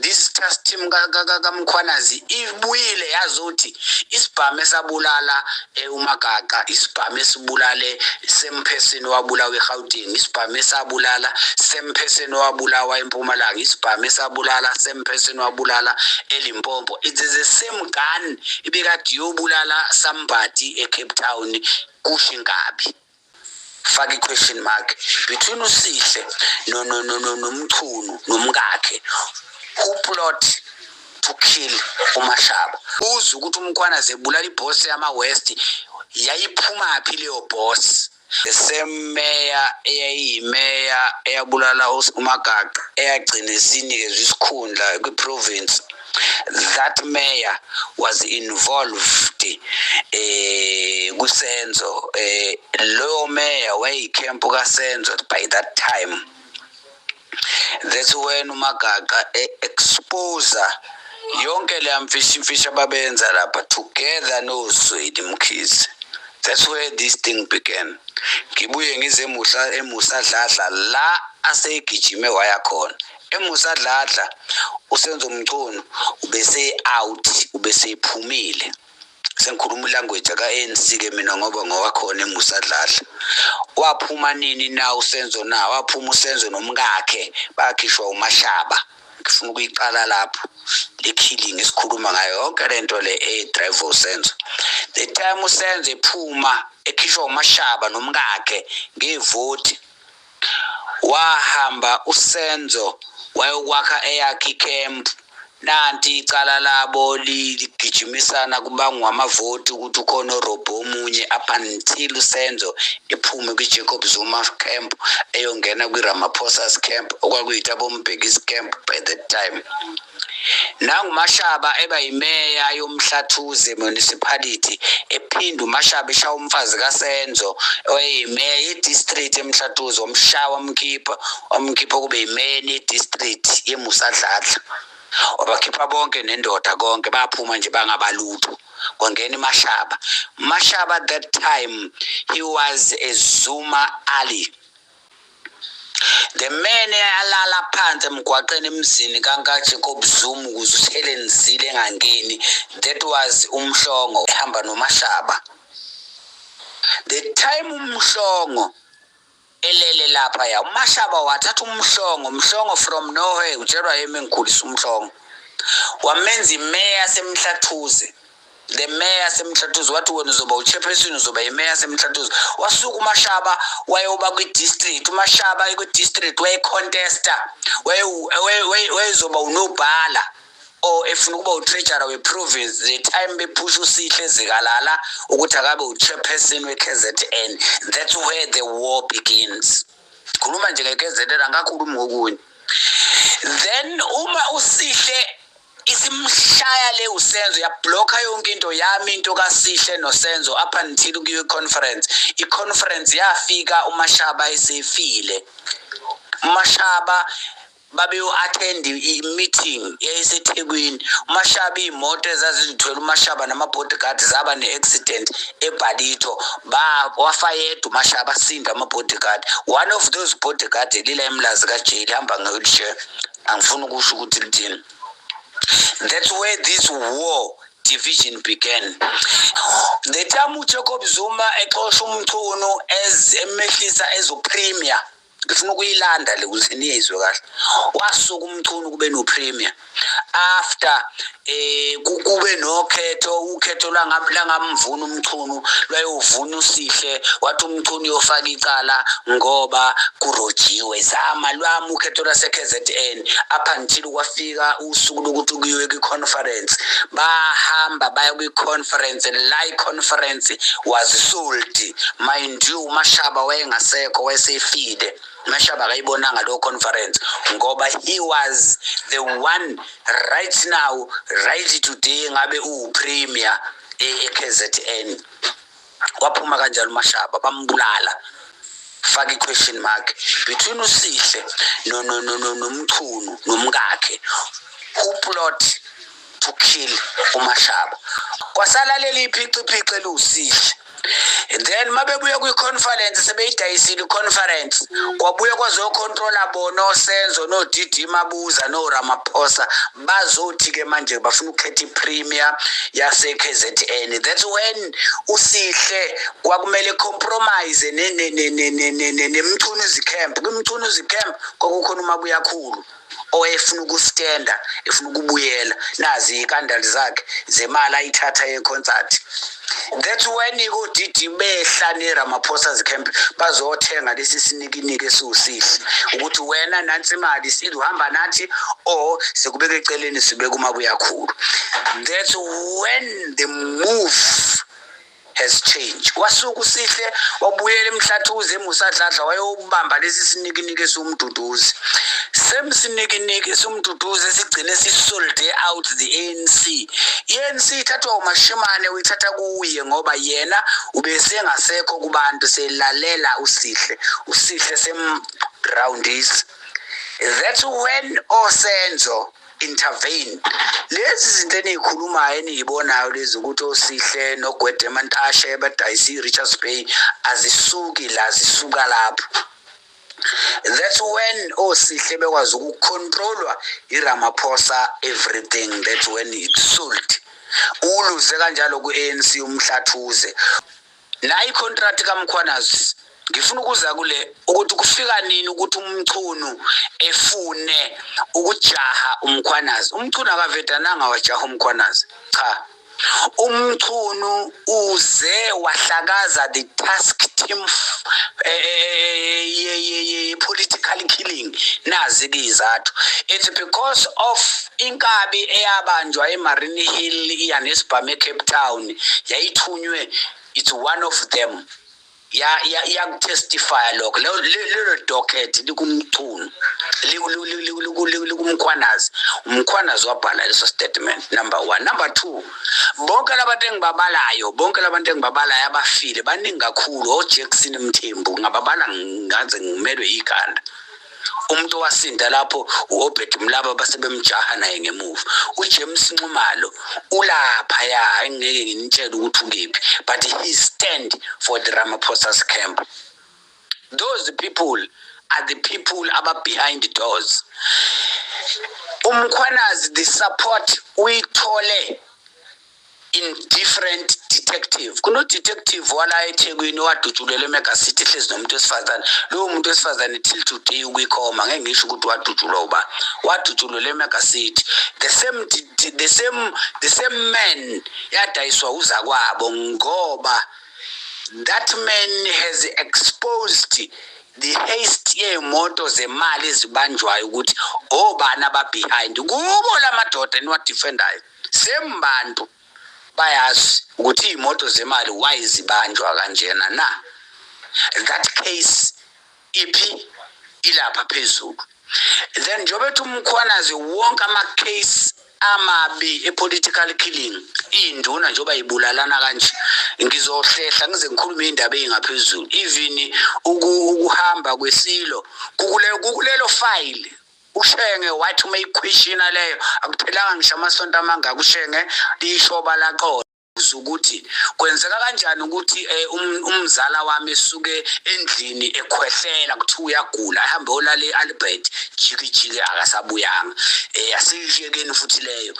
This task team kaMkhwanazi ibuyile yazothi isibhamu esabulala uMagaqa, isibhamu esibulale same person owabulawa eGauteng, isibhamu esabulala same person owabulawa eMpumalanga, isibhamu esabulala same person owabulala eLimpopo. It is the same gun ibikade iyobulala somebody eCape Town, kusho inkabi. Faka i-question mark between uSihle no no no no noMchunu nomkakhe who plot to kill uMashaba. Uze ukuthi uMkhwanazi ebulala iboss yama-West, yayiphuma phi leyo boss? The same mayor eyayiyimeya eyabulala uMagaqa, eyagcina isinikezwe isikhundla kwi-province, that mayor was involved kuSenzo. Loyo mayor wayeyi-camp kaSenzo by that time. That's when uMagaqa expose yonke leya mfishi mfishi ababenza lapha together noZweli Mkhize. That's where this thing began. Ngibuye ngize emuhla eMusa Dladla, la asegijime waya khona eMusa Dladla. USenzo Mchunu ubese out, ubesephumile. Sengikhuluma ilanguage ka-ANC ke mina ngoba ngowakhona eMusa Dladla. Waphuma nini na uSenzo? Na waphuma uSenzo nomkakhe, bakhishwa uMashaba. Ngifuna ukuyiqala lapho le killing esikhuluma ngayo, yonke lento le e-drive uSenzo. The time uSenzo ephuma, ekhishwa uMashaba nomkakhe ngevoti, wahamba uSenzo wayokwakha eyakhe icamp. Nanti icala labo ligijimisana, kubangwa amavoti ukuthi ukhona orobho omunye, up until uSenzo ephume kwi-Jacob Zuma camp eyongena kwi-Ramaphosa's camp, okwakuyiThabo Mbeki's camp by that time. NanguMashaba eba yimeya yoMhlathuze Municipality, ephinda uMashaba eshaya umfazi kaSenzo owayeyimeya ye-district eMhlathuze, wamshaya, wamkhipha, wamkhipha kube yimeya ye-district yeMusa Dladla. Wabakhipha bonke nendoda, konke baphuma nje bangabalutho, kwangena iMashaba. Mashaba that time he was a Zuma ally. The man eyalala phansi emgwaqeni emzini kanka Jacob Zuma ukuze uHelen Zille engangeni, that was uMhlongo ehamba noMashaba. The time uMhlongo elele lapha ya, uMashaba wathatha uMhlongo, Mhlongo from nowhere, utshelwa yimi engikhulisa uMhlongo, wamenza imeya semhlathuze, the mayor semhlathuze. Wathi, "Wena uzoba uchairperson, uzoba imeya semhlathuze." Wasuka uMashaba wayoba kwi-district. UMashaba kwi-district wayecontesta, wayezoba unobhala or efuna ukuba utreasurer we-province the time bephusha uSihle Zikalala ukuthi akabe uchairperson we-KZN. That's where the war begins. Khuluma nje nge-KZN, angakhulumi ngokunye. Then uma uSihle isimshaya le uSenzo, yablocka yonke into yami, into kaSihle noSenzo, up until kuyo i-conference. I-conference yafika uMashaba esefile. UMashaba babeyo-attend i-meeting yayiseThekwini. UMashaba, iy'moto ezazizithwele uMashaba nama-bodyguard zaba ne-accident eBallito. Wafa yedwa uMashaba, asinda ama-bodyguard. One of those bodyguard lila eMlazi kajeli, hamba nge-wheelchair, angifuni ukusho ukuthi lithini. That's where this war division began. The time uJacob Zuma exosha uMchunu as emehlisa as upremier, ngifuna ukuyilanda le ukuze niyizwe kahle. Wasuka uMchunu kube no-premier after kube nokhetho, ukhetho langamvuna uMchunu, lwayovuna uSihle. Wathi uMchunu uyofaka icala ngoba kurojiwe. Zama lwami ukhetho lwase-KZN up until kwafika usuku lokuthi kuyiwe kwi-conference. Bahamba baya kwi-conference la, i-conference was sold. Mind you, uMashaba wayengasekho, wayesefile. Mashaba akayibonanga leyo conference ngoba he was the one right now, right today ngabe uwupremier e-KZN. Waphuma kanjalo uMashaba, bambulala. Faka i-question mark between uSihle no no no no noMchunu nomkakhe who plot to kill uMashaba. Kwasala leli phiciphici elusihle. Then mabebuya kwi-conference, sebeyidayisile i-conference, kwabuye kwazocontrola bona oSenzo noDD Mabuza noRamaphosa, bazothi-ke manje bafuna ukukhetha i-premier yase-KZN. That's when uSihle kwakumele compromise neMchunuzi camp. KwiMchunuzi camp kwakukhona uMabuyakhulu owayefuna ukustenda, efuna ukubuyela nazi iy'kandali zakhe zemali ayithatha ye-concert. That's when koDidi behla ne-Ramaphosa's camp bazothenga lesi sinikiniki esiwuSihle, ukuthi wena nansi imali, sithi uhamba nathi or sikubeka eceleni, sibeke uMabuyakhulu. That's when the move has changed. Kwasuka uSihle wabuyela eMhlathuze, eMusa Dladla, wayobamba lesi sinikiniki esiwuMduduzi. Same sinikiniki esiwuMduduzi esigcine sisold out the ANC. I-ANC ithathwa uMashimane, uyithatha kuye ngoba yena ubesengasekho kubantu, selalela uSihle, uSihle semroundisa. That's when oSenzo intervene. Lezi zinto eniyikhulumayo, eniyibonayo lezi, ukuthi oSihle noGwede Mantashe badayisa i-Richards Bay, azisuki la, zisuka lapho. That's when oSihle bekwazi ukucontrolwa iRamaphosa everything. That's when it sold, uluze kanjalo ku-ANC uMhlathuze. Nayi i-contract kaMkhwanazi. Ngifuna ukuza kule ukuthi kufika nini ukuthi uMchunu efune ukujaha uMkhwanazi. UMchunu akavedananga wajaha uMkhwanazi, cha. UMchunu uze wahlakaza the task team ye political killing. Nazi ke izathu. It's because of inkabi eyabanjwa eMarine Hill iya nesibhamu eCape Town, yayithunywe. It's one of them ya ya yakutestify lokho. Lelo docket likuMchunu, likuMkhwanazi. UMkhwanazi wabhala leso statement, number one. Number two, bonke labantu engibabalayo, bonke labantu engibabalayo abafile baningi kakhulu, oJackson Mthembu, ngababala ngaze ngimelwe ikhanda. Umuntu owasinda lapho u-Obed Mlaba, basebemjaha naye ngemuva. UJames Nxumalo ulapha ya, engeke nginitshele ukuthi ukephi, but he stand for the Ramaphosa's camp. Those people are the people aba behind the doors. UMkhwanazi, the support uyithole in different detective. Kuno-detective wala eThekwini owadutshulelwa eMega City, ehlezi nomuntu wesifazane. Lowo muntu wesifazane till today ukwikhoma. Ngeke ngisho ukuthi wadutshulwa uba, wadutshulelwa eMega City. The same man yadayiswa uzakwabo, ngoba that man has exposed the haste yey'moto zemali ezibanjwayo, ukuthi obani aba-behind kubo la madoda eniwadefendayo. Same bantu bayazi ukuthi iy'moto zemali why zibanjwa kanjena na. That case iphi? Ilapha phezulu. Then njengoba ethi uMkhwanazi wonke ama-case amabi e-political killing, iy'nduna njengoba yibulalana kanje, ngizohlehla ngize ngikhulume iy'ndaba ey'ngaphezulu. Even ukuhamba kwesilo kukulelo file. UShenge wathi uma iquestiona leyo, akuphelanga ngisho amasonto amangaka, uShenge lishoba laqola ukuthi kwenzeka kanjani ukuthi umzala wami esuke endlini ekhwehlela, kuthiwa uyagula, ahambe olala e-Albert, jiki jiki akasabuyanga. Asiyishekeni futhi leyo.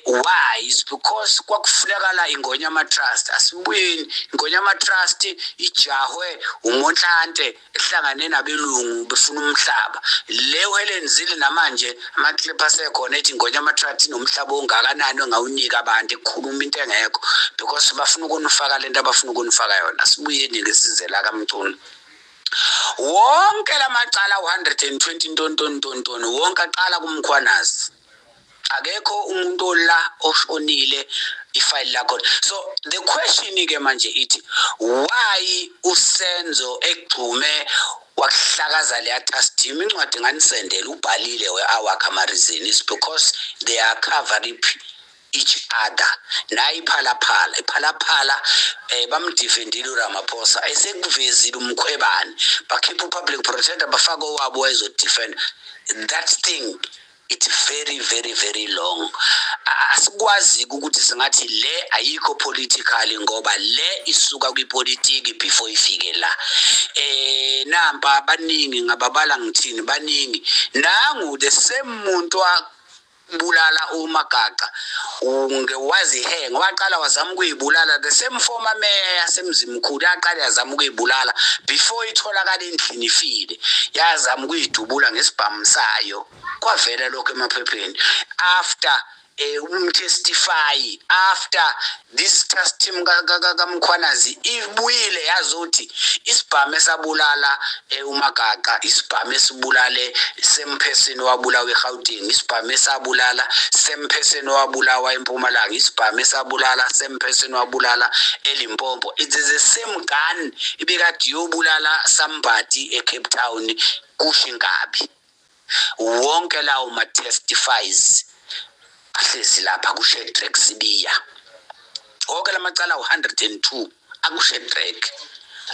Why is because kwakufunekala Ingonyama Trust. Asibuyeni, Ingonyama Trust ijahwe uMontlante ehlangane nabelungu befuna umhlaba. Leyo Helen Zille, namanje amaclip asekhona ethi Ingonyama Trust inomhlaba ongakanani ongawunika abantu, ekukhuluma into engekho because bafuna ukunifaka lento abafuna ukunifaka yona. Asibuyeni-ke size la kaMchunu. Wonke lamacala 120 ntontontontoni, wonke aqala kuMkhwanazi. Akekho umuntu ola oshonile ifayili lakho. So the question ke manje ithi, why uSenzo egxume wakuhlakaza leya task team? Incwadi nganisendela, ubhalile awakhe ama-reason. Is because they are covering each other. Nayi iPhalaphala, iPhalaphala bamdefendile uRamaphosa, esekuvezile umkhwebane, bakhipha upublic protector, bafaka owabo wayezodefend that thing. It's very very very long. Asikwazi ukuthi singathi le ayikho politically, ngoba le isuka kwipolitiki before ifike la. Nampa baningi, ngababala ngithini, baningi. Nangu the same muntu bulala uMagaqa, wazihenga, waqala wazama ukuyibulala. The same former mayor yaseMzimkhulu yaqala yazama ukuyibulala before itholakala endlini ifile, yazama ukuyidubula ngesibhamu sayo, kwavela lokho emaphepheni after umtestify, after this task team kaMkhwanazi ibuyile yazothi isibhamu esabulala uMagaqa, isibhamu esibulale same person wabulawa eGauteng, isibhamu esabulala same person wabulawa eMpumalanga, isibhamu esabulala same person wabulala eLimpopo. It is the same gun ibikade iyobulala somebody eCape Town, kusho inkabi. Wonke lawo ma-testifies ahlezi lapha kuShadrack Sibiya. Wonke lamacala awu-102 akuShadrack.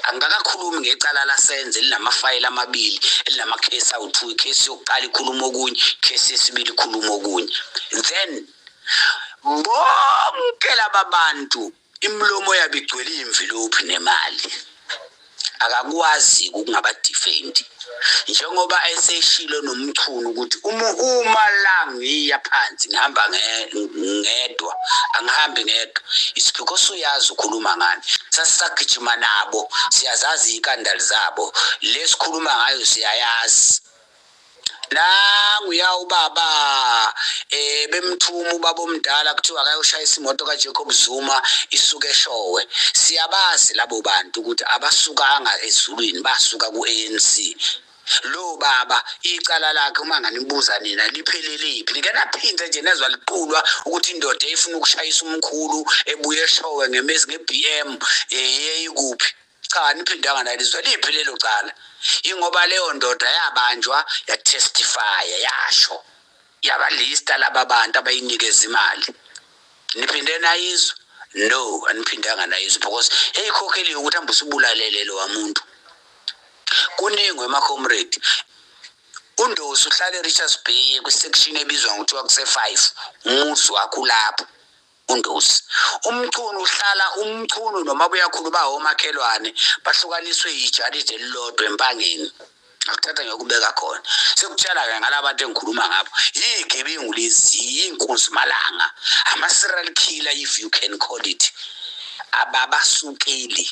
Angikakakhulumi ngecala lasenze elinamafayela amabili, elinamakhesi awu-2. Ikhesi yokuqala ikhuluma okunye, ikhesi yesibili ikhuluma okunye. Then bonke laba bantu imilomo yabo igcwele iy'mvilophi nemali, akakwazi ukungabadefendi, njengoba eseshilo noMchunu ukuthi uma la ngiya phansi ngihamba ngedwa, angihambi ngedwa. It's because uyazi ukhuluma ngani. Sasisagijima nabo, siyazazi iy'kandali zabo, lesikhuluma ngayo siyayazi. Nanguya ubaba bemthuma ubaba omdala, kuthiwa akayoshayisa imoto kaJacob Zuma isuke eshowe. Siyabazi labo bantu ukuthi abasukanga ezulwini, basuka ku-ANC. Lo baba icala lakhe, uma nganibuza nina, lipheleliphi? Nike naphinde nje nezwa liqulwa ukuthi indoda efuna ukushayisa umkhulu ebuye eshowe ngemezi nge-BM yeyikuphi? Cha, niphindanga nalizwa liphi lelo cala, ingoba leyo ndoda yabanjwa, yatestifya, yasho, yabalista laba bantu abayinikeza imali. Niphinde nayizwa? No, aniphindanga nayizwa, because eyikhokheliwe ukuthi hambe usubulalele lo wamuntu. Kuningi, ema-comrade. UNdosi uhlala e-Richards Bay kwi-section ebizwa ngokuthiwa kuse-5, umuzi wakho ulapho uNdosi. UMchunu uhlala, uMchunu noma buyakhulu bawomakhelwane, bahlukaniswe yijalidi elilodwa eMpangeni. Akuthatha ngiyokubeka khona, sekutshala-ke ngala bantu engikhuluma ngabo, yiy'gebengu lezi, yiy'nkunzimalanga, ama-serial killer, if you can call it. Ababasukeli.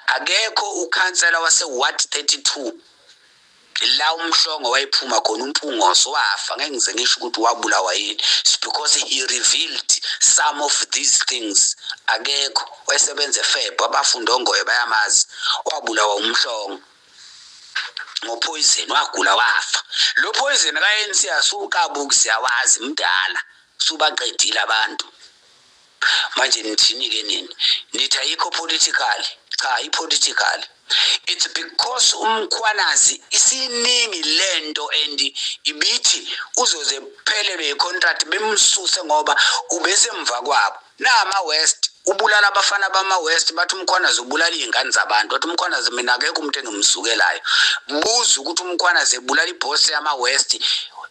Akekho ukhansela wase-ward 32 la uMhlongo wayephuma khona, uMpungoso, wafa. Ngeke ngize ngisho ukuthi wabulawa yini. It's because he revealed some of these things. Akekho wayesebenza efeb, abafundi ongoye bayamazi. Wabulawa uMhlongo ngopoison, wagula wafa. Lo poison ka-ANC asukabuki, siyawazi, mdala, subaqedile abantu. Manje nithini-ke nini? Nithi ayikho political? Cha, i-political. It's because uMkhwanazi isiningi lento and ibithi uzoze phelelwe i-contract bemsuse, ngoba ubesemva kwabo nama-West, ubulala abafana bama-West. Bathi uMkhwanazi ubulala iy'ngane zabantu. Bathi uMkhwanazi, mina akekho umuntu engimsukelayo. Buza ukuthi uMkhwanazi ebulala ibhosi yama-West,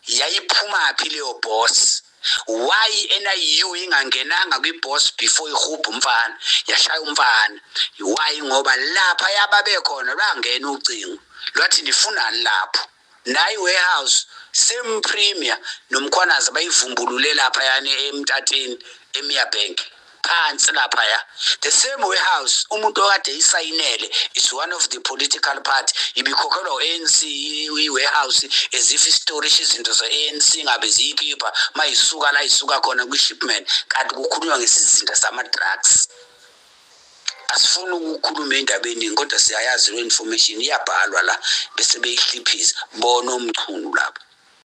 yayiphumaphi leyo boss? Why NIU ingangenanga kwi-boss before ihubha umfana, yashaya umfana? Why? Ngoba lapha yababekhona lwangena ucingo lwathi nifunani lapho. Nayi warehouse, same premier noMkhwanazi bayivumbulule lapha yani eMtateni, eMia Bank phansi laphaya, the same warehouse. Umuntu okade isayinele is one of the political party, ibikhokhelwa u-ANC i-warehouse, as if istorage izinto ze-ANC ngabe ziyikhipha mayisuka la isuka khona kwi-shipment, kanti kukhulunywa ngesizinda sama-drugs. Asifuni ukukhuluma indaba eningi, kodwa siyayazi lo information, iyabhalwa la bese beyihliphisa bona oMchunu lapho.